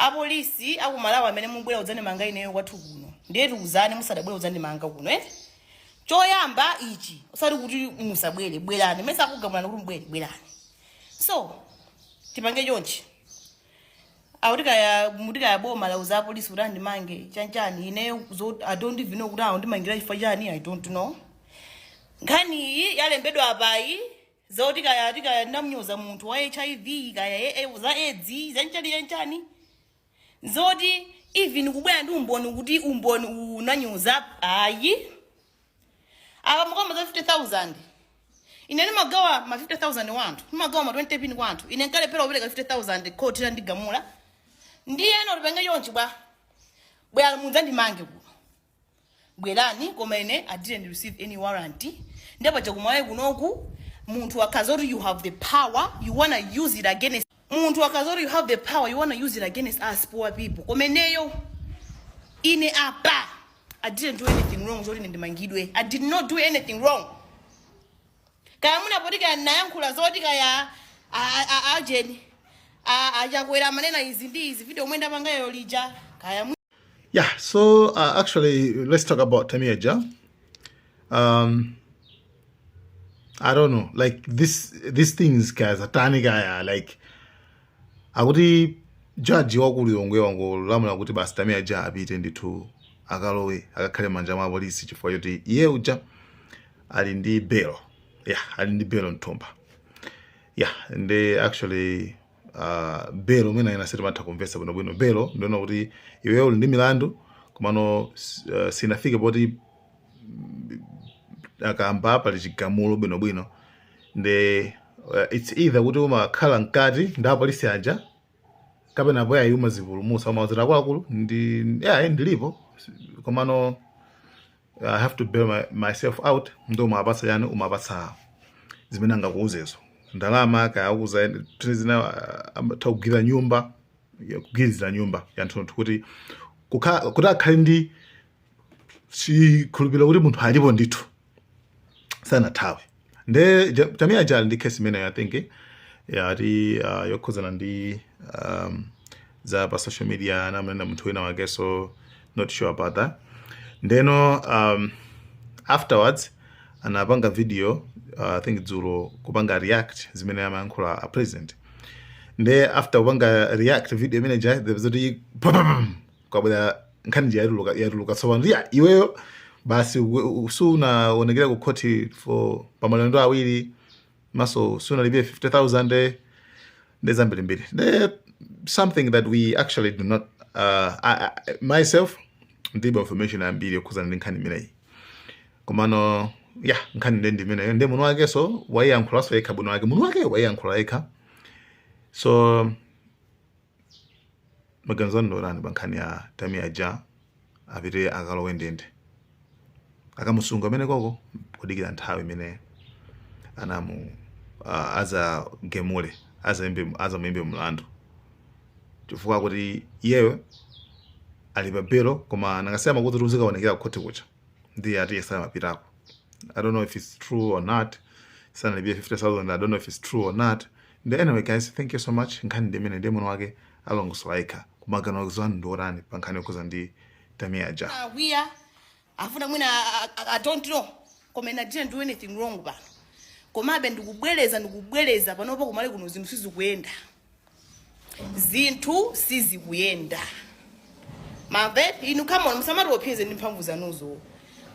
Apolisi akumalawi amene mubwera kudzandimanga ineyo kwathu kuno, ndiye tiuzane musadabwere kudzandimanga kuno, eh? Choyamba ichi, usati kuti musabwere, bwerani. Mese akugamulani kuti mubwere? Bwerani. So tipange chonchi, akuti kaya mutikaya boma lauza apolisi kuti andimange chanchani. Ineyo I don't even know kuti awo ndimangira chifukwa chani. I don't know. Nkhani iyi yalembedwa apayi, zoti kaya tikaya ndamnyoza munthu wa HIV, kaya za AIDS, zanchani chanchani, zoti even kubwera ndi umboni kuti umboni unanyoza, ayi. Apa mukamba za 50,000, ine ndimagawa ma 50,000 wanthu, ndimagawa ma 20 pin kwa anthu. Ine nkalephera kupereka 50,000, khoti landigamula. Ndiyeno tipange chonchi bwa, bwera mudzandimange kuno, bwerani. Koma ine I didn't receive any warrant. Ndipo chakumalawi kunoku, munthu akazoti you have the power, you wanna use it against munthu, akazoti you have the power, you wanna use it against us poor people. Koma ineyo, ine apa I didn't do anything wrong zoti ine ndimangidwe. I did not do anything wrong. Kaya munapoti kaya nayankhula zoti kaya ajeni achakwera amanena izi ndi izi, video omwe ndapangayo lija kaya. Yeah, so actually, let's talk about Tamia Ja. I don't know, like these things, guys, atani kaya, like akuti judge wakulilongwe wangolamula kuti basi Tamia Ja apite ndithu akalowe, akakhale manja mwa polisi chifukwa choti iye uja ali ndi bail. Yeah, ali ndi bail mthumba. Yeah, ndi actually bail mwina ina sitimatha kumvetsa bwinobwino. Bail ndiona kuti iweyo uli ndi milandu, komano sinafike poti akamba pali chigamulo bwinobwino, ndi it's either kuti umakhala mkati ndi apolisi aja, kapena apo ayi umazipulumutsa, umawuzira akuluakulu ndi, yeah, ndilipo, komano I have to bail myself out. Ndi umapatsa yani, umapatsa zimene angakuuzezo, ndalama kaya akuza zina, amatha kugwira nyumba, kugwirizira nyumba ya nthunthu kuti kuti akhale ndi chikhulupiriro kuti munthu alipo ndithu, sanathawe. Nde Tamia Ja ali ndi case imeneyo, I think yati yokhuzana ndi za pa social media, namanena munthu wina wake, so not sure about that. Ndeno afterwards anapanga video, I think dzulo, kupanga react zimene amayankhula a president. Nde after kupanga react video imene ja, zoti kwabwera nkhani nje yatuluka, yatuluka tsopano ya iweyo basi sunaonekera ku khoti for pamalendo awiri, maso sunalipire 50,000 ndi zambirimbiri. Nde something that we actually do not, myself ndilibe information ambiri yokhuzana ndi nkhani imeneyi. Komano ya, nkhani ndi imeneyo. Ndi munthu wakenso wayiyankhulanso yekha bwino wake, munthu wake wayiyankhula yekha. So maganizo anu ndotani pa nkhani ya Tamia Ja? Apite akalowe ndende, akamusunga amene koko kudikira nthawi imene anamu azagemule, azayimbe, azamuyimbe mlandu, chifukwa kuti iyeyo ali pa belo, koma nakasiya makuti uzikaonekera kukhoti kucha, ndiye ati samapitako. I don't know if it's true or not. Sanalipire 50,000. I don't know if it's true or not. The anyway guys, thank you so much. Nkhani ndi imene, ndiye munthu wake alongosola yekha. Kumaganizo anu ndi otani pa nkhani yokhuza ndi Tamia Ja? Akwiya, afuna mwina, I don't know, koma ine I didn't do anything wrong pano. Komabe ndikubwereza, ndikubwereza panopo, kumale kuno zinthu sizikuyenda, zinthu sizikuyenda mamve inu. Come on, musamatiopseze ndi mphamvu zanuzo.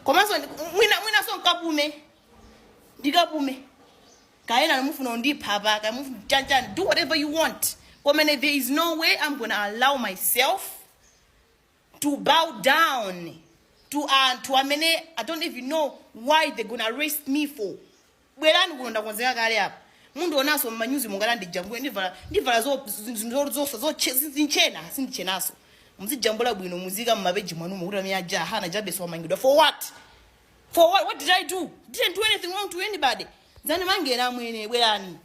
Komanso mwina, mwinaso nkapume, ndikapume kayena mufuna undipha pa kaya mufuna chanchani, do whatever you want, koma there is no way I'm gonna allow myself to bow down to anthu amene I don't even know why they're gonna arrest me for. Bwerani kuno, ndakonzeka kale apa. Mundionanso mmanyuzi mungati ndijambule, ndivala, ndivala zinchena, sindichenaso. Muzijambula bwino, muzika mmapeji mwanumo kuti amene aja Hana Jabeso wamangidwa. For what? For what? What did I do? Didn't do anything wrong to anybody. Zani mangena amwene, bwerani.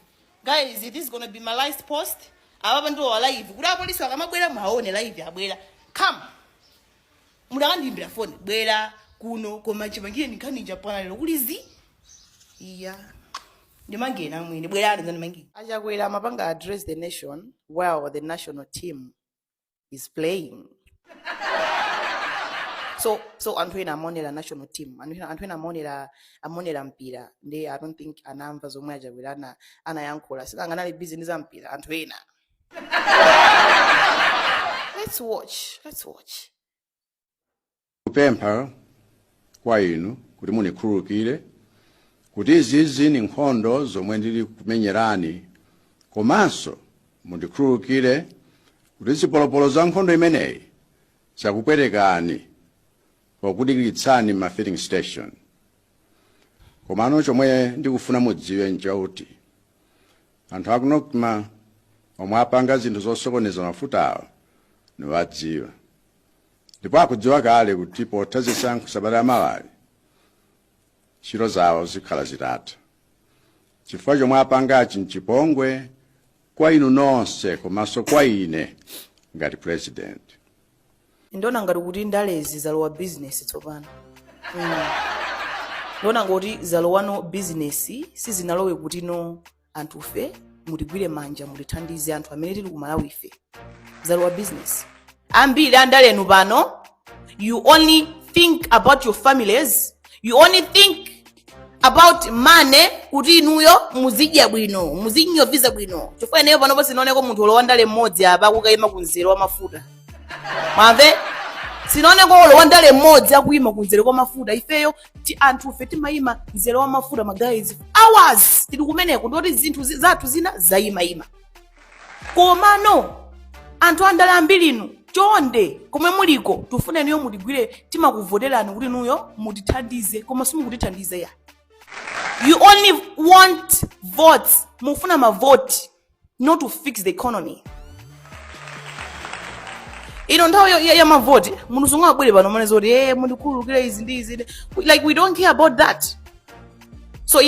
Guys, this is gonna be my last post. Apapa ndiwo live kuti apolisi akamabwera mwaone live abwera. Come, mudakandiyimbira foni, bwera kuno. Koma chipangire nkhani japana lero kulizi iya, ndimangena amwene, bwerani zandimangena. Achakwera amapanga address the nation, well, the national team. Is playing. So anthu ena amaonera national team, anthu ena amaonera mpira. Ndi I don't think anamva zomwe aChakwera anayankhula. Sinanga anali busy ndi za mpira anthu ena. Let's watch, let's watch. Kupempha kwa inu kuti munikhululukire kuti izizi ni nkhondo zomwe ndili kumenyerani, komanso mundikhululukire kuti zipolopolo za nkhondo imeneyi zakupwetekani pokudikiritsani ma filling station. Komano chomwe ndikufuna mudziwe nchakuti anthu aku NOCMA omwe apanga zinthu zosokoneza mafutawo niwadziwa, ndipo akudziwa kale kuti potha zisankho sabata yamawali ntchito zawo zikhala zitatha, chifukwa chomwe apangachi nchipongwe kwa inu nonse komanso kwa ine ngati president. Ndiona ngati kuti ndalezi zalowa business tsopano. Ndiona ngoti zalowano business, sizinalowe kuti no anthufe mutigwire manja, mutithandize anthu amene tili ku Malawi ife. Zalowa business. Ambiri andalenu pano, you only think about your families, you only think about money, kuti inuyo muzidya bwino, muzinyoviza bwino. Chifukwa ineyo panopo sinaoneko munthu olowa ndale mmodzi apa akukayima ku mzere wa mafuta. Mwamve, sinaoneko olowa ndale mmodzi akuyima ku mzere kwa mafuta. Ifeyo ti anthu ife timayima mzere wa mafuta, ma guys, hours tili kumeneko, ndoti zinthu zathu zina zayimayima. Komano anthu andale ambiri inu, chonde, komwe muliko, tifuna inuyo mutigwire. Timakuvoterani kuti inuyo mutithandize, koma simukutithandize ya. You only want votes, mufuna mavoti, not to fix the economy. Ino nthawi ya mavoti, munthu sungabwere pano mane zoti, "Mundikhululukire izi ndi izi." Like, we don't care about that. So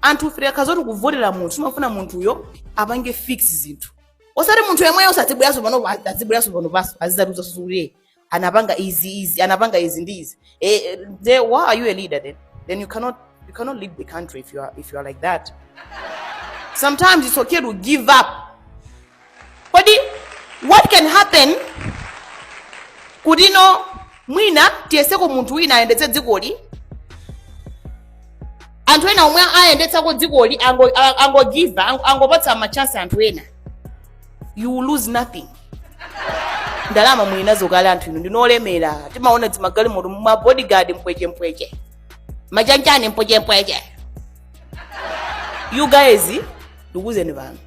anthu ife tikazoti kuvotera munthu, timafuna munthuyo apange fix zinthu, osati munthu yemweyo osadzibweranso pano, azibweranso pano paso azizatiuza kuti, "Anapanga izi izi, anapanga izi ndi izi." Then why are you a leader then? Then you cannot lead the country if you are like that. Sometimes it's okay to give up. Kodi what can happen kuti no mwina tiyeseko munthu wina ayendetse dzikoli? Anthu ena omwe ayendetsako dzikoli angogiva, angopatsa ma chance anthu ena. You will lose nothing. Ndalama muli nazo kale anthu inu, ndinolemera. Timaona zimagalimoto, ma bodyguard mpwechempweche, machanchani mpwechempweche. You guys, ndikuwuzeni pano,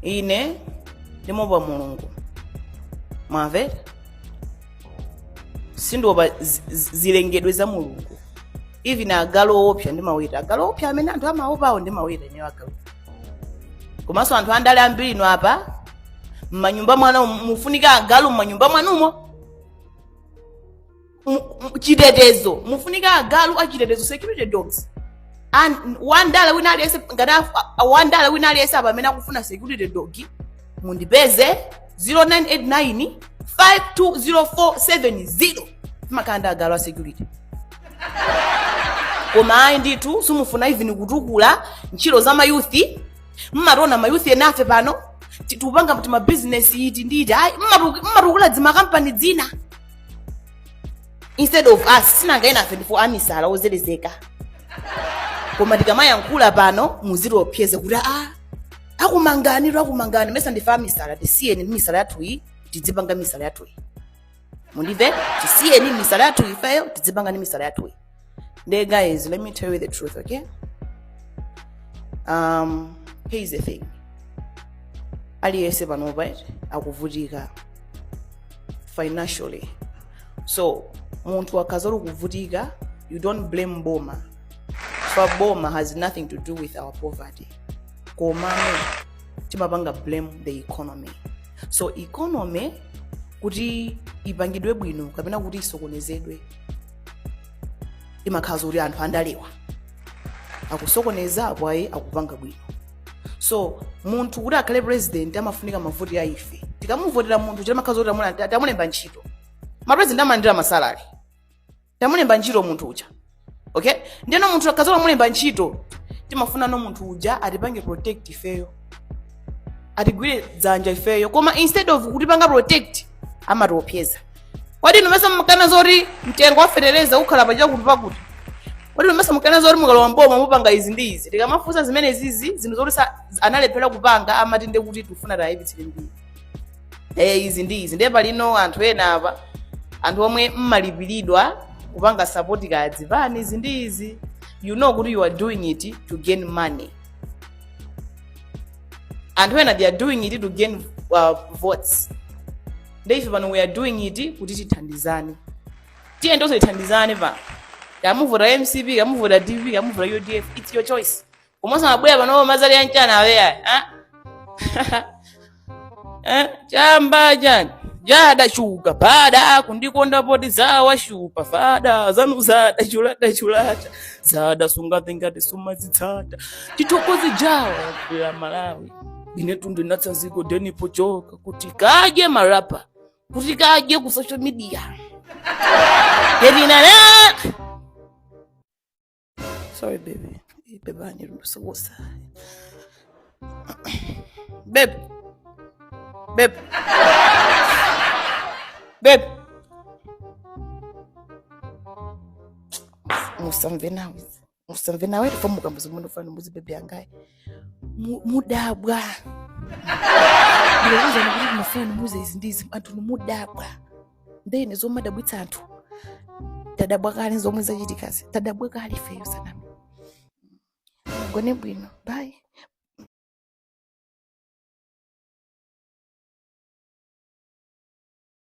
ine ndimopa Mulungu, mwamve? Sindiopa zilengedwe za Mulungu. Even agalu owopsa ndimaweta, agalu owopsa amene anthu amaopawo ndimaweta ineyo agalu. Komanso anthu andale ambiri ino apa mmanyumba mwanu mufunika agalu, mmanyumba mwanumo chitetezo, mufunika agalu achitetezo, security dogs. And wandale wina aliyense, ngati wandale wina aliyense apa amene akufuna security dog, mundipeze 0989 520470. Timakhala ndi agalu a security. Koma ayi ndithu, simufuna even kutukula ntchito za ma youth. Mmationa ma youth enafe pano tikupanga kuti mabizinesi iti ndi iti, ayi, mmatukula dzimakampani dzina instead of us. Sinanga enafe ndifo amisala ozelezeka, koma tikamayankhula pano muzitiopseza kuti a akumangani tu, akumangani. Mesa ndife amisala? Tisiyeni ndi misala yathuyi, tidzipanga misala yathuyi. Mundive? Tisiyeni misala yathu ifeyo, tidzipanga ndi misala yathuyi. Nde guys, let me tell you the truth, okay? Here's the thing: aliyense panopa akuvutika financially. So munthu akazoti kuvutika, you don't blame boma, for boma has nothing to do with our poverty. Komano timapanga blame the economy. So economy kuti ipangidwe bwino kapena kuti isokonezedwe, imakhala zoti anthu andalewa akusokoneza apo ayi akupanga bwino. So munthu kuti akhale president amafunika mavoti a ife. Tikamuvotera munthu, chimakhala zoti tamulemba ntchito. Ma president amalandira ma salary. Tamulemba ntchito munthu uja, okay? Ndiyeno munthu akazola mulemba ntchito, timafuna no munthu uja atipange protect ifeyo. Atigwire dzanja ifeyo, koma instead of kutipanga protect, amatiopseza. Kodi inu mesa mukana zoti mtengo wa fetereza ukhala pachakuti pakuti? Kodi inu mesa mukana zoti mukalowa mboma mupanga izi ndi izi? Tikamafunsa zimene zizi, zinthu zoti analephera kupanga, amati nde kuti tifuna tayipitsire mbiri. Izi ndi izi. Ndiye palino anthu ena apa, anthu omwe mmalipiridwa kupanga support kadzipani izi ndi izi, you know kuti you are doing it to gain money. Anthu ena, they are doing it to gain votes. Nde ife pano we are doing it kuti tithandizane. Tiye ndonse tithandizane pano. Kamuvota MCP, kamuvota DP, kamuvota UDF, it's your choice. Komanso mabwera panopo mazali yanchana aweya, ah? Eh, chamba chani jada shuka pada kundikonda poti zawa shupa fada zanu zada chulata chulata zada sungathe ngati sumazitsata. Tithokoze jawa ya Malawi. Ine tundinatsanziko deni pochoka kuti kadye marapa, kuti kadye ku social media. Edinana. Sorry baby. Bebani lusokosa. Babe. Babe. Babe. Musamve nawe. Musamve nawe tifomuka mbuzi fano mbuzi baby yangayi. Mudabwa. Ndikuuza kuti ndimafuna ndimuuze izi ndi izi, anthu mudabwa. Ndene zomadabwitsa anthu. Tadabwa kale zomwe zachitikazi. Tadabwa kale ifeyo sanami. Gone bwino. Bye.